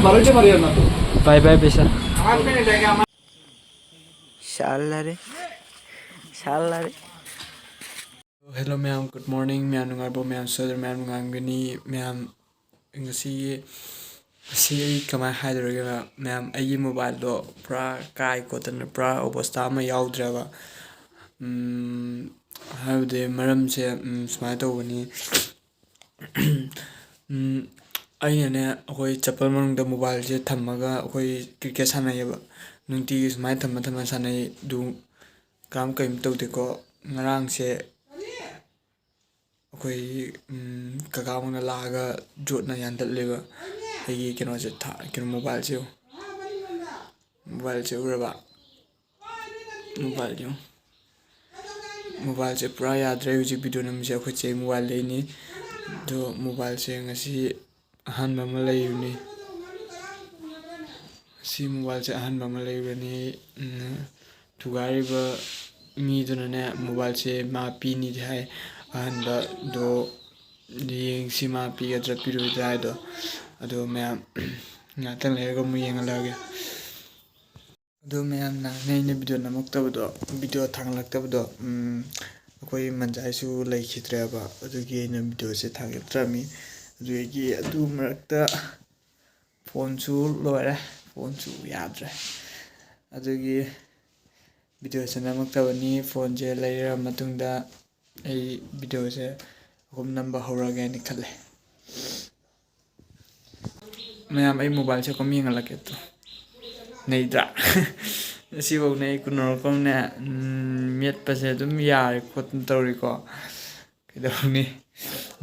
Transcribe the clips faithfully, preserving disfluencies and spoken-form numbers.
Bye bye, Bisa. Salary. Salary. Hello ꯃꯌꯥꯝ, good morning ꯃꯌꯥꯝ, ꯅꯨꯡꯉꯥꯏꯕ꯭ꯔꯣ ꯃꯌꯥꯝ? ꯁꯣꯏꯗꯅ ꯃꯌꯥꯝ ꯅꯨꯡꯉꯥꯏꯔꯝꯒꯅꯤ ꯃꯌꯥꯝ꯫ ꯉꯁꯤꯒꯤ, ꯉꯁꯤ ꯑꯩ ꯀꯃꯥꯏꯅ ꯍꯥꯏꯗꯣꯏꯅꯣ ꯃꯌꯥꯝ, ꯑꯩꯒꯤ ꯃꯣꯕꯥꯏꯜꯗꯣ ꯄꯨꯔꯥ ꯀꯥꯏ ꯈꯣꯠꯇꯅ ꯄꯨꯔꯥ ꯑꯣꯕꯁꯇꯥ ꯑꯃ ꯌꯥꯎꯗ꯭ꯔꯦꯕ꯫ ꯎꯝ, ꯍꯥꯏꯕꯗꯤ ꯃꯔꯝꯁꯦ, ꯎꯝ, ꯁꯨꯃꯥꯏꯅ ꯇꯧꯕꯅꯤ꯫ ꯎꯝ, ꯑꯩꯅꯅꯦ, ꯑꯩꯈꯣꯏ ꯆꯄꯜ ꯃꯅꯨꯡꯗ ꯃꯣꯕꯥꯏꯜꯁꯦ ꯊꯝꯃꯒ ꯑꯩꯈꯣꯏ ꯀ꯭ꯔꯤꯀꯦꯠ ꯁꯥꯟꯅꯩꯌꯦꯕ꯫ ꯅꯨꯡꯇꯤꯒꯤ ꯁꯨꯃꯥꯏꯅ ꯊꯝꯃ ꯊꯝꯃ ꯁꯥꯟꯅꯩ꯫ ꯑꯗꯨ ꯀꯔꯝ ꯀꯔꯤꯝ ꯇꯧꯗꯦꯀꯣ꯫ ꯉꯔꯥꯡꯁꯦ ꯑꯩꯈꯣꯏ, ꯎꯝ, ꯀꯀꯥ ꯑꯃꯅ ꯂꯥꯛꯑꯒ ꯖꯣꯠꯅ ꯌꯥꯟꯊꯠꯂꯦꯕ ꯑꯩꯒꯤ ꯀꯩꯅꯣꯁꯦ, ꯊꯥ-, ꯀꯩꯅꯣ, ꯃꯣꯕꯥꯏꯜꯁꯦ ꯌꯦꯡꯉꯨ꯫ ꯃꯣꯕꯥꯏꯜꯁꯦ ꯎꯔꯕ? ꯃꯣꯕꯥꯏꯜ ꯌꯦꯡꯉꯨ꯫ ꯃꯣꯕꯥꯏꯜꯁꯦ ꯄꯨꯔꯥ ꯌꯥꯗ꯭ꯔꯦ꯫ ꯍꯧꯖꯤꯛ ꯚꯤꯗꯤꯑꯣ ꯅꯝꯃꯤꯁꯦ ꯑꯩꯈꯣꯏ ꯆꯦ ꯃꯣꯕꯥꯏꯜꯗꯩꯅꯤ꯫ ꯑꯗꯣ ꯃꯣꯕꯥꯏꯜꯁꯦ ꯉꯁꯤ ꯑꯍꯟꯕ ꯑꯃ ꯂꯩꯔꯨꯅꯤ꯫ ꯁꯤ ꯃꯣꯕꯥꯏꯜꯁꯦ ꯑꯍꯟꯕ ꯑꯃ ꯂꯩꯔꯨꯔꯅꯤ꯫ ꯎꯝ, ꯊꯨꯒꯥꯏꯔꯤꯕ ꯃꯤꯗꯨꯅꯅꯦ, ꯃꯣꯕꯥꯏꯜꯁꯦ ꯃꯥ ꯄꯤꯅꯤꯗꯤ ꯍꯥꯏ꯫ ꯑꯍꯟꯕꯗꯣ ꯌꯦꯡꯁꯤ ꯃꯥ ꯄꯤꯒꯗ꯭ꯔꯥ ꯄꯤꯔꯣꯏꯗ꯭ꯔꯥ ꯍꯥꯏꯗꯣ꯫ ꯑꯗꯣ ꯃꯌꯥꯝ, ꯉꯥꯛꯇꯪ ꯂꯩꯔꯒ ꯑꯃꯨꯛ ꯌꯦꯡꯍꯜꯂꯛꯑꯒꯦ꯫ ꯑꯗꯣ ꯃꯌꯥꯝ, ꯅꯍꯥꯟ ꯑꯩꯅ ꯚꯤꯗꯤꯑꯣ ꯅꯝꯃꯛꯇꯕꯗꯣ, ꯚꯤꯗꯤꯑꯣ ꯊꯥꯡꯒꯠꯂꯛꯇꯕꯗꯣ, ꯎꯝ, ꯑꯩꯈꯣꯏ ꯃꯟꯖꯥꯏꯁꯨ ꯂꯩꯈꯤꯗ꯭ꯔꯦꯕ, ꯑꯗꯨꯒꯤ ꯑꯩꯅ ꯚꯤꯗꯤꯑꯣꯁꯦ ꯊꯥꯡꯒꯠꯇ꯭ꯔꯕꯅꯤ꯫ ꯑꯗꯨꯗꯒꯤ ꯑꯗꯨ ꯃꯔꯛꯇ ꯐꯣꯟꯁꯨ ꯂꯣꯏꯔꯦ, ꯐꯣꯟꯁꯨ ꯌꯥꯗ꯭ꯔꯦ꯫ ꯑꯗꯨꯒꯤ ꯚꯤꯗꯤꯑꯣꯁꯦ ꯅꯝꯃꯛꯇꯕꯅꯤ꯫ ꯐꯣꯟꯁꯦ ꯂꯩꯔ ꯃꯇꯨꯡꯗ ꯑꯩ ꯚꯤꯗꯤꯑꯣꯁꯦ ꯑꯍꯨꯝ ꯅꯝꯕ ꯍꯧꯔꯒꯦ ꯍꯥꯏꯅ ꯈꯜꯂꯦ꯫ ꯃꯌꯥꯝ, ꯑꯩ ꯃꯣꯕꯥꯏꯜꯁꯦ ꯀꯝ ꯌꯦꯡꯍꯜꯂꯛꯀꯦ ꯇꯨ꯫ ꯅꯩꯗ꯭ꯔꯥ? ꯑꯁꯤꯐꯧꯅꯦ ꯑꯩ ꯀꯨꯟꯅꯣꯔꯛꯐꯧꯅꯦ, ꯎꯝ, ꯃꯦꯠꯄꯁꯦ ꯑꯗꯨꯝ ꯌꯥꯔꯦ ꯈꯣꯠꯇꯅ ꯇꯧꯔꯤꯀꯣ꯫ ꯀꯩꯗꯧꯅꯤ?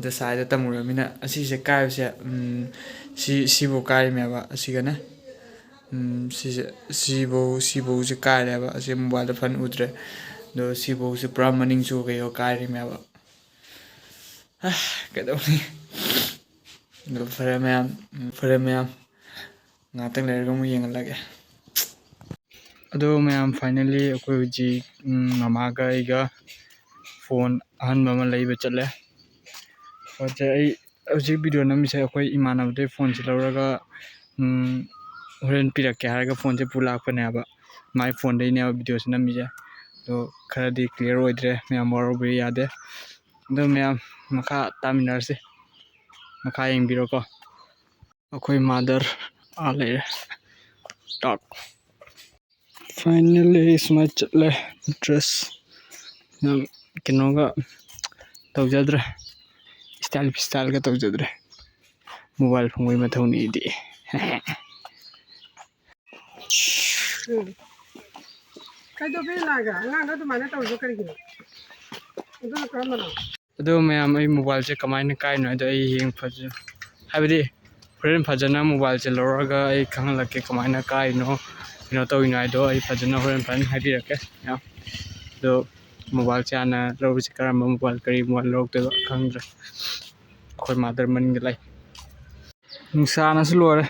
ꯗꯁꯥꯏꯗ ꯇꯝꯃꯨꯔꯃꯤꯅ꯫ ꯑꯁꯤꯁꯦ ꯀꯥꯏꯕꯁꯦ, ꯎꯝ, ꯁꯤ, ꯁꯤꯐꯧ ꯀꯥꯏꯔꯤꯃꯦꯕ꯫ ꯑꯁꯤꯒꯅꯦ, ꯎꯝ, ꯁꯤꯁꯦ, ꯁꯤꯐꯧ, ꯁꯤꯐꯧꯁꯦ ꯀꯥꯏꯔꯦꯕ꯫ ꯑꯁꯤ ꯃꯣꯕꯥꯏꯜꯗ ꯐꯟ ꯎꯗ꯭ꯔꯦ꯫ ꯑꯗꯣ ꯁꯤꯐꯧꯁꯦ ꯄꯨꯔꯥ ꯃꯅꯤꯡꯁꯨ ꯀꯩꯒ ꯀꯥꯏꯔꯤꯃꯦꯕ꯫ ꯑ, ꯀꯩꯗꯧꯅꯤ? ꯑꯗꯣ ꯐꯔꯦ ꯃꯌꯥꯝ, ꯎꯝ, ꯐꯔꯦ ꯃꯌꯥꯝ, ꯉꯥꯛꯇꯪ ꯂꯩꯔꯒ ꯑꯃꯨꯛ ꯌꯦꯡꯍꯜꯂꯒꯦ꯫ ꯑꯗꯣ ꯃꯌꯥꯝ, finally ꯑꯩꯈꯣꯏ ꯍꯧꯖꯤꯛ, ꯎꯝ, ꯃꯃꯥꯒ ꯑꯩꯒ ꯐꯣꯟ ꯑꯍꯟꯕ ꯑꯃ ꯂꯩꯕ ꯆꯠꯂꯦ꯫ ꯐꯣꯟꯁꯦ ꯑꯩ ꯍꯧꯖꯤꯛ ꯚꯤꯗꯤꯑꯣ ꯅꯝꯃꯤꯁꯦ ꯑꯩꯈꯣꯏ ꯏꯃꯥꯟꯅꯕꯗꯩ ꯐꯣꯟꯁꯦ ꯂꯧꯔꯒ ꯎꯝ, ꯍꯣꯔꯦꯟ ꯄꯤꯔꯛꯀꯦ ꯍꯥꯏꯔꯒ ꯐꯣꯟꯁꯦ ꯄꯨ ꯂꯥꯛꯄꯅꯦꯕ꯫ ꯃꯥꯏ ꯐꯣꯟꯗꯩꯅꯦꯕ ꯚꯤꯗꯤꯑꯣꯁꯦ ꯅꯝꯃꯤꯁꯦ꯫ ꯑꯗꯣ ꯈꯔꯗꯤ ꯀ꯭ꯂꯤꯌꯥꯔ ꯑꯣꯏꯗ꯭ꯔꯦ, ꯃꯌꯥꯝ ꯋꯥꯔꯧꯕꯤꯕ ꯌꯥꯗꯦ꯫ ꯑꯗꯣ ꯃꯌꯥꯝ ꯃꯈꯥ ꯇꯥꯃꯤꯟꯅꯔꯁꯤ, ꯃꯈꯥ ꯌꯦꯡꯕꯤꯔꯣꯀꯣ꯫ ꯑꯩꯈꯣꯏ ꯃꯥꯗꯔ ꯑꯥ ꯂꯩꯔꯦ꯫ ꯇꯥꯛ꯫ ꯐꯥꯏꯅꯦꯜꯂꯤ ꯁꯨꯃꯥꯏꯅ ꯆꯠꯂꯦ꯫ ꯗ꯭ꯔꯦꯁ ꯌꯥꯝ ꯀꯩꯅꯣꯒ ꯇꯧꯖꯗ꯭ꯔꯦ, ꯏꯁꯇꯥꯏꯜ ꯐꯤꯁꯇꯥꯏꯜꯒ ꯇꯧꯖꯗ꯭ꯔꯦ꯫ ꯃꯣꯕꯥꯏꯜ ꯐꯪꯕꯒꯤ ꯃꯊꯧꯅꯤꯗꯤ꯫ ꯎꯝ꯫ ꯀꯩꯗꯧꯕꯩ ꯂꯥꯛꯑꯒ ꯑꯉꯥꯡꯗꯣ ꯑꯗꯨꯃꯥꯏꯅ ꯇꯧꯔꯤꯗꯣ ꯀꯔꯤꯒꯤꯅꯣ? ꯑꯗꯨꯅ ꯀꯔꯝꯕꯅꯣ? ꯑꯗꯣ ꯃꯌꯥꯝ, ꯑꯩ ꯃꯣꯕꯥꯏꯜꯁꯦ ꯀꯃꯥꯏꯅ ꯀꯥꯏꯅꯣ ꯍꯥꯏꯗꯣ ꯑꯩ ꯍꯌꯦꯡ ꯐꯖ-, ꯍꯥꯏꯕꯗꯤ ꯍꯣꯔꯦꯟ ꯐꯖꯅ ꯃꯣꯕꯥꯏꯜꯁꯦ ꯂꯧꯔꯒ ꯑꯩ ꯈꯪꯍꯜꯂꯛꯀꯦ, ꯀꯃꯥꯏꯅ ꯀꯥꯏꯅꯣ, ꯀꯩꯅꯣ ꯇꯧꯔꯤꯅꯣ ꯍꯥꯏꯗꯣ ꯑꯩ ꯐꯖꯅ ꯍꯣꯔꯦꯟ ꯐꯖꯅ ꯍꯥꯏꯕꯤꯔꯛꯀꯦ ꯃꯌꯥꯝ꯫ ꯑꯗꯣ ꯃꯣꯕꯥꯏꯜꯁꯦ ꯍꯥꯟꯅ ꯂꯧꯔꯤꯁꯦ ꯀꯔꯝꯕ ꯃꯣꯕꯥꯏꯜ, ꯀꯔꯤ ꯃꯣꯕꯥꯏꯜ ꯂꯧꯔꯛꯇꯣꯏꯕ ꯈꯪꯗ꯭ꯔꯦ꯫ ꯑꯩꯈꯣꯏ ꯃꯥꯗꯔ ꯃꯅꯤꯡꯗ ꯂꯩ꯫ ꯅꯨꯡꯁꯥꯅꯁꯨ ꯂꯣꯏꯔꯦ꯫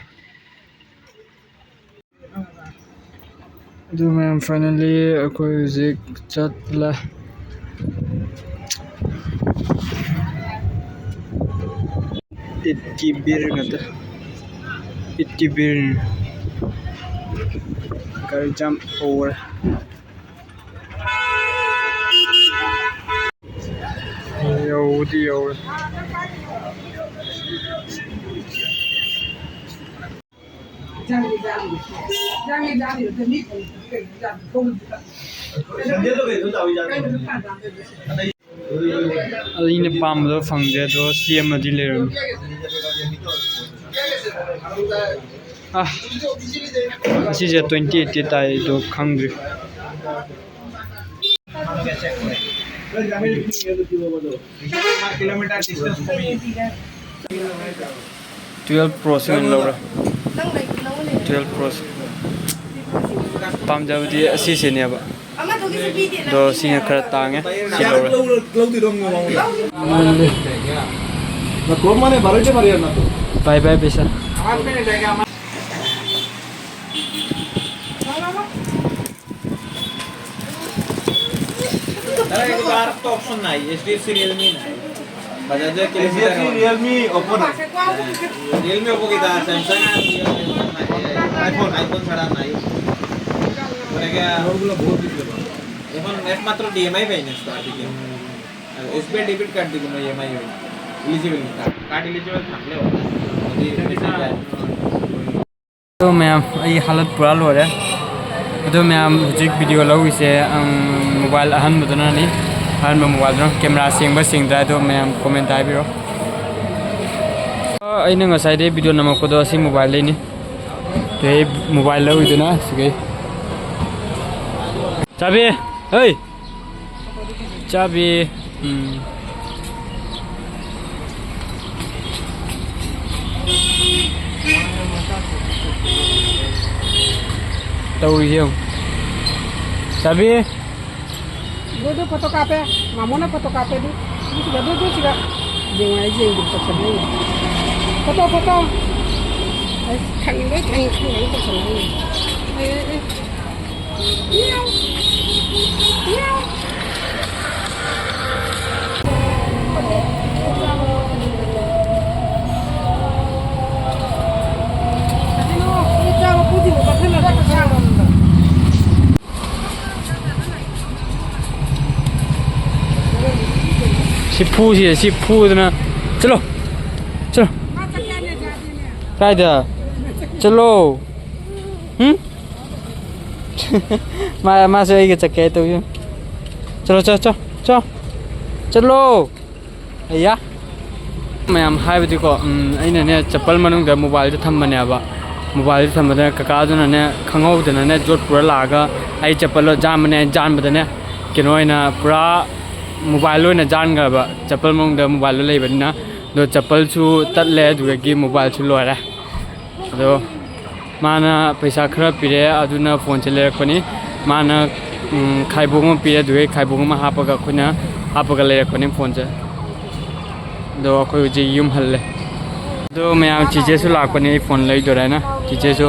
ꯑꯗꯨ ꯃꯌꯥꯝ, finally ꯑꯩꯈꯣꯏ ꯍꯧꯖꯤꯛ ꯆꯠꯂꯦ꯫ ꯏꯠꯀꯤ ꯕꯤꯔ ꯉꯥꯛꯇ, ꯏꯠꯀꯤ ꯕꯤꯔ꯫ ꯒꯥꯔꯤ ꯖꯥꯝ ꯍꯧꯔꯦ꯫ ꯌꯧꯗꯤ ꯌꯧꯔꯦ꯫ ꯑꯩꯅ ꯄꯥꯝꯕꯗꯣ ꯐꯪꯗꯦ, ꯑꯗꯣ ꯁꯤ ꯑꯃꯗꯤ ꯂꯩꯔꯝꯃꯤ꯫ ꯑꯥ, ꯑꯁꯤꯁꯦ twenty eighty ꯇꯥꯏ, ꯑꯗꯣ ꯈꯪꯗ꯭ꯔꯤ꯫ Twelve Pro ꯁꯦ ꯑꯣꯏꯅ ꯂꯧꯔꯦ꯫ Twelve Pro ꯁꯦ꯫ ꯄꯥꯝꯖꯕꯗꯤ ꯑꯁꯤꯁꯤꯅꯦꯕ꯫ ꯑꯗꯣ ꯁꯤꯅ ꯈꯔ ꯇꯥꯡꯉꯦ꯫ ꯁꯤ ꯂꯧꯔꯦ꯫ ꯂꯣꯏꯔꯦ꯫ ꯅꯥꯇꯣꯟ ꯃꯥꯅꯦ, ꯕꯥꯔꯣꯏ ꯆꯦ ꯃꯥꯔꯤꯌꯥ ꯅꯥꯇꯣꯟ꯫ Bye bye ꯄꯩꯁꯥ꯫ अरे, एक बार तो ऑप्शन नहीं, एचडीएफसी रियलमी नहीं। বাজাজে কিনেছি, দেখো। Realme, Oppo না। Realme, Oppo কিতা, Samsung আর iPhone, iPhone ছাড়া নাই। পরে গিয়া ওগুলো বহুত বিক্রি হয়। এখন একমাত্র D M I পাই না তো আর কি। আর S B I debit card দিব না, E M I হই। Eligible card, card eligible থাকলেও যদি বেশি যায়। ꯑꯗꯣ ꯃꯌꯥꯝ, ꯑꯩ ꯍꯥꯂꯠ ꯄꯨꯔꯥ ꯂꯣꯏꯔꯦ꯫ ꯑꯗꯣ ꯃꯌꯥꯝ, ꯍꯧꯖꯤꯛ video ꯂꯧꯔꯤꯁꯦ, ꯑꯪ, mobile ꯑꯍꯟꯕꯗꯨꯅꯅꯤ꯫ ꯑꯍꯟꯕ mobileꯗꯨꯅ꯫ Camera ꯁꯦꯡꯕ ꯁꯦꯡꯗ꯭ꯔꯥ ꯍꯥꯏꯗꯣ ꯃꯌꯥꯝ comment ꯍꯥꯏꯕꯤꯔꯣ꯫ ꯑ, ꯑꯩꯅ ꯉꯁꯥꯏꯗꯩ video ꯅꯝꯃꯛꯄꯗꯣ ꯑꯁꯤ mobileꯗꯩꯅꯤ꯫ ꯑꯗꯩ mobile ꯂꯧꯔꯤꯗꯨꯅ ꯁꯤꯒꯩ꯫ ꯆꯥꯕꯤ! ꯍꯩ! ꯆꯥꯕꯤ꯫ ꯎꯝ꯫ ꯇꯧꯔꯤꯁꯦ ꯌꯦꯡꯉꯨ꯫ ꯆꯥꯕꯤ꯫ ꯑꯗꯨ, ꯑꯗꯨ photo ꯀꯥꯞꯄꯦ꯫ ꯃꯥꯃꯣꯅ photo ꯀꯥꯞꯄꯦ ꯑꯗꯨ꯫ ꯑꯗꯨ ꯁꯤꯗ, ꯑꯗꯨ, ꯑꯗꯨ ꯁꯤꯗ꯫ ꯌꯦꯡꯉꯣ, ꯑꯩ ꯌꯦꯡꯗꯕ ꯇꯧꯁꯜꯂꯦ꯫ Photo, photo꯫ ꯑꯩ ꯈꯪꯉꯤ, ꯂꯣꯏ ꯈꯪꯉꯤ, ꯈꯪꯉꯤ, ꯇꯧꯁꯜꯂꯦ꯫ ꯑꯦ, ꯑꯦ, ꯑꯦ꯫ ꯁꯤ ꯐꯨꯁꯤ, ꯁꯤ ꯐꯨꯗꯅ꯫ ꯆꯠꯂꯣ꯫ ꯆꯠꯂꯣ꯫ ꯀꯥꯏꯗ? ꯆꯠꯂꯣ꯫ ꯎꯝ? ꯃꯥ, ꯃꯥꯁꯨ ꯑꯩꯒ ꯆꯠꯀꯦ ꯇꯧꯏ꯫ ꯆꯠꯂꯣ, ꯆꯠꯂꯣ, ꯆꯠꯂꯣ, ꯆꯠꯂꯣ꯫ ꯆꯠꯂꯣ꯫ ꯑꯌꯥ꯫ ꯃꯌꯥꯝ ꯍꯥꯏꯕꯗꯤꯀꯣ, ꯎꯝ, ꯑꯩꯅꯅꯦ ꯆꯄꯜ ꯃꯅꯨꯡꯗ mobileꯗꯣ ꯊꯝꯕꯅꯦꯕ꯫ Mobileꯗꯣ ꯊꯝꯕꯗ ꯀꯀꯥꯗꯨꯅꯅꯦ ꯈꯪꯍꯧꯗꯅꯅꯦ ꯖꯣꯠ ꯄꯨꯔ ꯂꯥꯛꯑꯒ ꯑꯩ ꯆꯄꯜꯗꯣ ꯖꯥꯟꯕꯅꯦ꯫ ꯖꯥꯟꯕꯗꯅꯦ ꯀꯩꯅꯣ ꯑꯣꯏꯅ ꯄꯨꯔꯥ mobile ꯑꯣꯏꯅ ꯖꯥꯟꯈ꯭ꯔꯕ꯫ ꯆꯄꯜ ꯃꯅꯨꯡꯗ mobileꯗꯣ ꯂꯩꯕꯅꯤꯅ꯫ ꯑꯗꯣ ꯆꯄꯜꯁꯨ ꯇꯠꯂꯦ, ꯑꯗꯨꯗꯒꯤ mobileꯁꯨ ꯂꯣꯏꯔꯦ꯫ ꯑꯗꯣ ꯃꯥꯅ ꯄꯩꯁꯥ ꯈꯔ ꯄꯤꯔꯛꯑꯦ, ꯑꯗꯨꯅ phoneꯁꯦ ꯂꯩꯔꯛꯄꯅꯤ꯫ ꯃꯥꯅ, ꯎꯝ, ꯈꯥꯏꯕꯣꯛ ꯑꯃ ꯄꯤꯔꯛꯑꯦ, ꯑꯗꯨꯒꯤ ꯈꯥꯏꯕꯣꯛ ꯑꯃ ꯍꯥꯞꯄꯒ ꯑꯩꯈꯣꯏꯅ ꯍꯥꯞꯄꯒ ꯂꯩꯔꯛꯄꯅꯤ phoneꯁꯦ꯫ ꯑꯗꯣ ꯑꯩꯈꯣꯏ ꯍꯧꯖꯤꯛ ꯌꯨꯝ ꯍꯜꯂꯦ꯫ ꯑꯗꯣ ꯃꯌꯥꯝ, ꯆꯤꯆꯦꯁꯨ ꯂꯥꯛꯄꯅꯦ ꯑꯩ phone ꯂꯩꯗꯣꯔꯦ ꯍꯥꯏꯅ꯫ ꯆꯤꯆꯦꯁꯨ,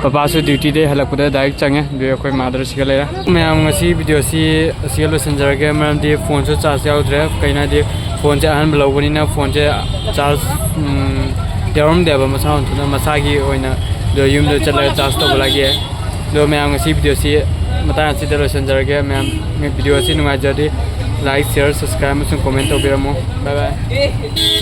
ꯄꯄꯥꯁꯨ dutyꯗꯩ ꯍꯜꯂꯛꯄꯗ direct ꯆꯪꯉꯦ꯫ ꯑꯗꯨꯒꯤ ꯑꯩꯈꯣꯏ ꯃꯥꯗꯔ ꯁꯤꯒ ꯂꯩꯔꯦ꯫ ꯃꯌꯥꯝ, ꯉꯁꯤ videoꯁꯤ ꯑꯁꯤꯒ ꯂꯣꯏꯁꯤꯟꯖꯔꯒꯦ, ꯃꯔꯝꯗꯤ phoneꯁꯨ charge ꯌꯥꯎꯗ꯭ꯔꯦ꯫ ꯀꯩꯅꯣ ꯍꯥꯏꯗꯤ ꯐꯣꯟꯁꯦ ꯑꯍꯟꯕ ꯂꯧꯕꯅꯤꯅ ꯐꯣꯟꯁꯦ ꯆꯥꯔꯖ ꯌꯥꯎꯔꯝꯗꯦꯕ, ꯃꯁꯥ ꯃꯊꯟꯇ ꯃꯁꯥꯒꯤ ꯑꯣꯏꯅ꯫ ꯑꯗꯣ ꯌꯨꯝꯗ ꯆꯠꯂꯒ ꯆꯥꯔꯖ ꯇꯧꯕ ꯂꯥꯛꯑꯦ꯫ ꯑꯗꯣ ꯃꯌꯥꯝ, ꯉꯁꯤ ꯚꯤꯗꯤꯑꯣꯁꯤ ꯃꯇꯥꯡ ꯑꯁꯤꯗ ꯂꯣꯏꯁꯤꯟꯖꯔꯒꯦ꯫ ꯃꯌꯥꯝ, ꯚꯤꯗꯤꯑꯣ ꯑꯁꯤ ꯅꯨꯡꯉꯥꯏꯖꯔꯗꯤ like, share, subscribe ꯑꯃꯁꯨꯡ comment ꯇꯧꯕꯤꯔꯝꯃꯨ꯫ Bye bye꯫